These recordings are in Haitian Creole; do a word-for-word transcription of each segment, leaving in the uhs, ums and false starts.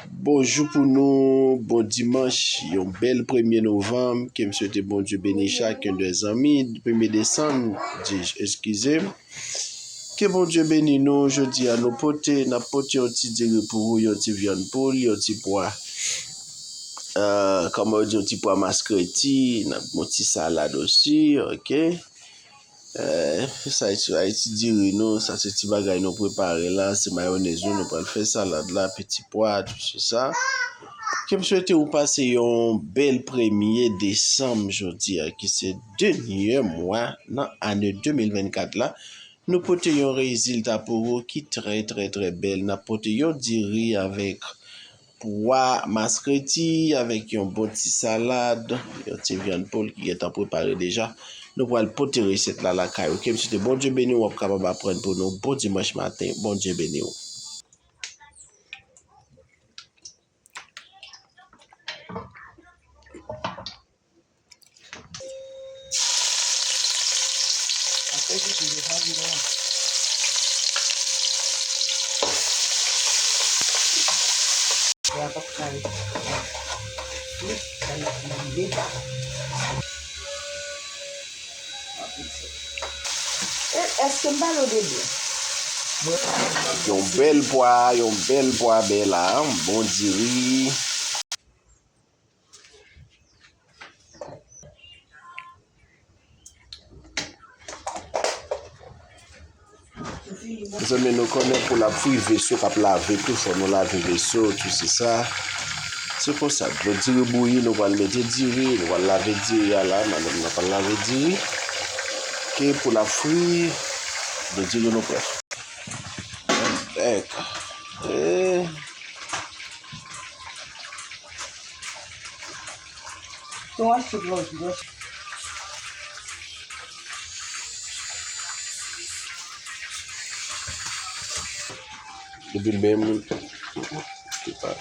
Bonjou pou nou, bon dimanch, yon bèl premye novanm, ke m swete Bondye beni chak yon de zanmi, premye desanm, di, eskize m. Ke Bondye beni nou, jodi a nou pote, n ap pote yon ti diri pou ou, yon ti vyann poul, yon ti pwa, euh, kòman yo di, yon ti pwa maskreti, n ap yon ti salad osi, ok. Eh, sa, sa e ti diri nou, sa se ti bagay nou prepare la, se mayonèz nou, nou pral fè salad la, peti pwa, tout se sa. Ke m swete ou pase yon bèl premye desanm jodi a, ki se dènye mwa nan ane de mil vennkat la. Nou pote yon rezilta pou ou ki trè, trè, trè bèl. N ap pote yon diri avèk pwa maskreti avèk yon bon ti salad, yon ti vyann poul ki gentan prepare deja. Nou pral pote resèt la lakay ou. Ke m swete Bondye beni w, w ap kapab aprann pou nou. Bon dimanch maten, Bondye beni w. Èske m pale w de byen? Yon bèl pwa, yon bèl pwa bèla, yon bon diri. Mezanmi, nou konnen pou l ap fri, veso k ap lave tou, fò nou lave veso tou, se sa. Se konsa, dlo diri bouyi, nou pral mete diri, nou pral lave diri a la, madanm nan pral lave diri. Ke pou l ap fri, dlo diri nou prè. Avèk. Eh. Ton achte dlo, dlo. Depi l byen moun. Se pa.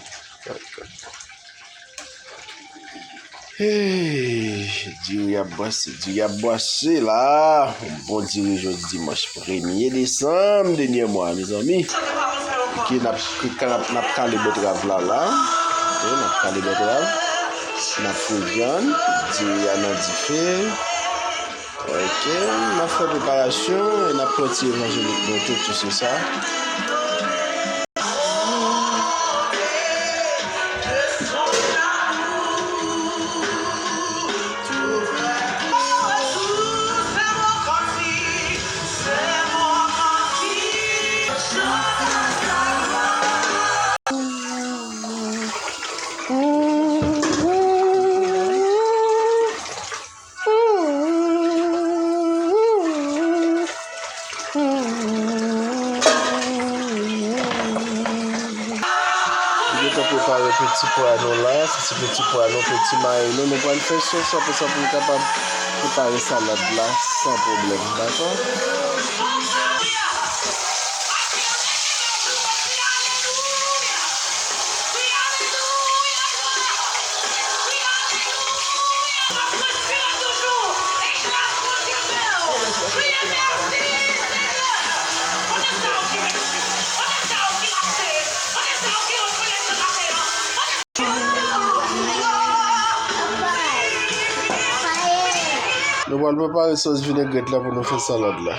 Hey, diri ap bwase, diri ap bwase la. Bon diri jodi dimanch premye desanm, dènye mwa, mezanmi. Ok, n ap, n ap, n ap kale bètrav la, la. Ok, n ap kale bètrav. N ap fri vyann, diri a nan dife. Ok, n ap fè preparasyon e n ap pran ti evanjelik nou tou, tou se sa. Nou gentan prepare peti pwa nou la, se ti peti pwa nou, peti mayi nou. Nou pral fè sòs apre sa pou nou kapab prepare salad la san pwoblèm, dakò? Nou pral prepare sòs vinegrèt la pou nou fè salad la.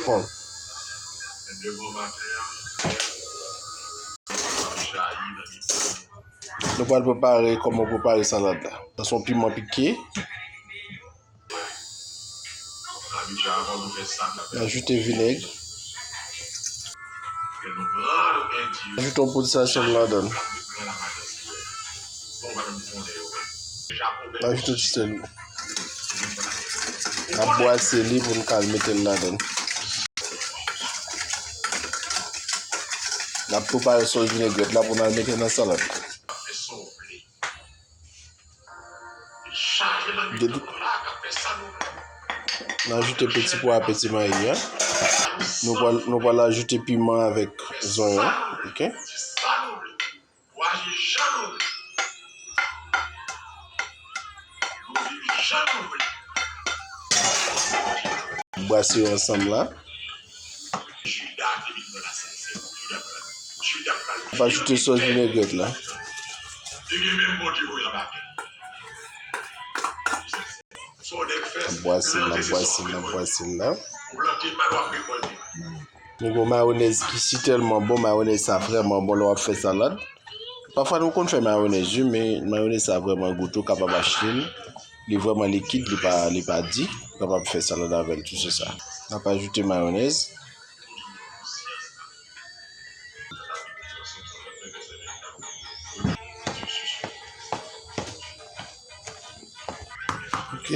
Bon. Nou pral prepare kòman prepare salad la. Sa se yon piman pike. Ajoute vinèg. Ajoute yon poud sazonn ladan l. Ajoute ti sèl. N ap bwase li pou n ka al mete l ladan l. N ap prepare sòs vinegrèt la pou n al mete nan salad la. Depi n ajoute peti pwa, peti mayi a, nou pral, nou pral ajoute piman avèk zonyon, ok? Brase yo ansanm la. Ap ajoute sòs vinegrèt la. Bwase l la, bwase l la, bwase l la. Nou gen mayonèz ki si tèlman bon, mayonèz sa vrèman bon lè w ap fè salad. Pafwa nou konn fè mayonèz wi, men mayonèz sa vrèman gou tou, w kapab achte l. Li vrèman likid, li pa, li pa di. Ou kapab fè salad avè l tou, se sa. N ap ajoute mayonèz. Ok,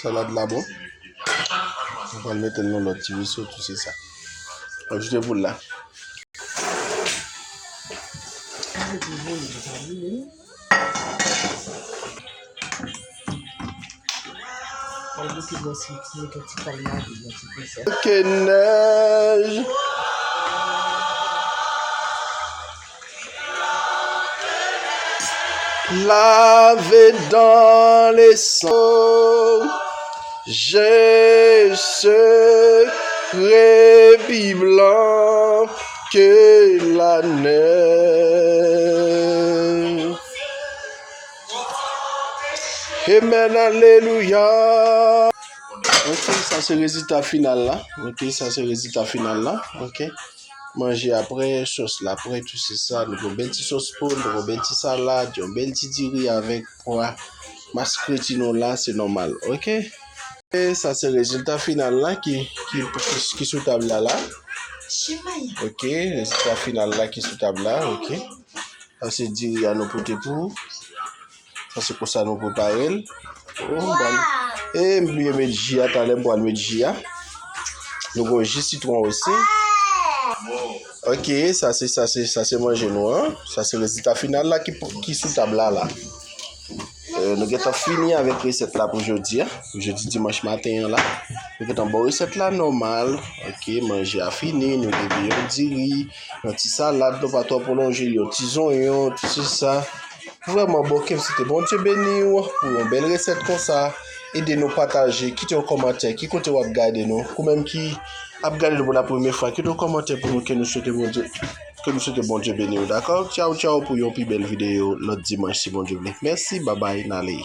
salad la bon. Nou pral mete l nan lòt ti veso tou, se sa. Ajoute poul la. Kenèj. Lavé dans le sang, je serai plus blanc que la neige. Amen, alelouya. Ok, sa se rezilta final la. Ok, sa se rezilta final la. Ok. Manje a prè, sòs la prè, tou se sa. Nou gen yon bèl ti sòs poul, nou gen yon bèl ti salad, yon bèl ti diri avèk pwa. Mas kreti nou la, se nòmal. Ok. E sa se rezilta final la ki, ki, ki, ki sou tab la la. Ok, rezilta final la ki sou tab la, ok. Sa se diri a nou pote pou ou. Sa se konsa nou prepare l. Oh, m pral, e m bliye met ji a, talè m pral met ji a. Nou gen ji sitwon osi. Ok, sa se, sa se, sa se manje nou an. Sa se rezilta final la ki, ki sou tab la la. Euh, nou gentan fini avèk resèt la pou jodi a. Pou jodi dimanch maten an la. Nou gentan ba w resèt la nòmal. Ok, manje a fini. Nou gen yon diri, yon ti salad. Nou pa twò pwolonje l. Yon ti zonyon, tout se sa. Vrèman bon, ke m swete Bondye beni w pou yon bèl resèt konsa. Ede nou pataje, kite yon kòmantè, ki kote w ap gade nou. Ou menm ki ap gade nou pou la premyè fwa, kite yon kòmantè pou nou, ke nou swete Bondye, ke nou swete Bondye beni w, dakò? Tchaw, tchaw, pou yon pi bèl videyo lòt dimanch, si Bondye vle. Mèsi, babay, n ale.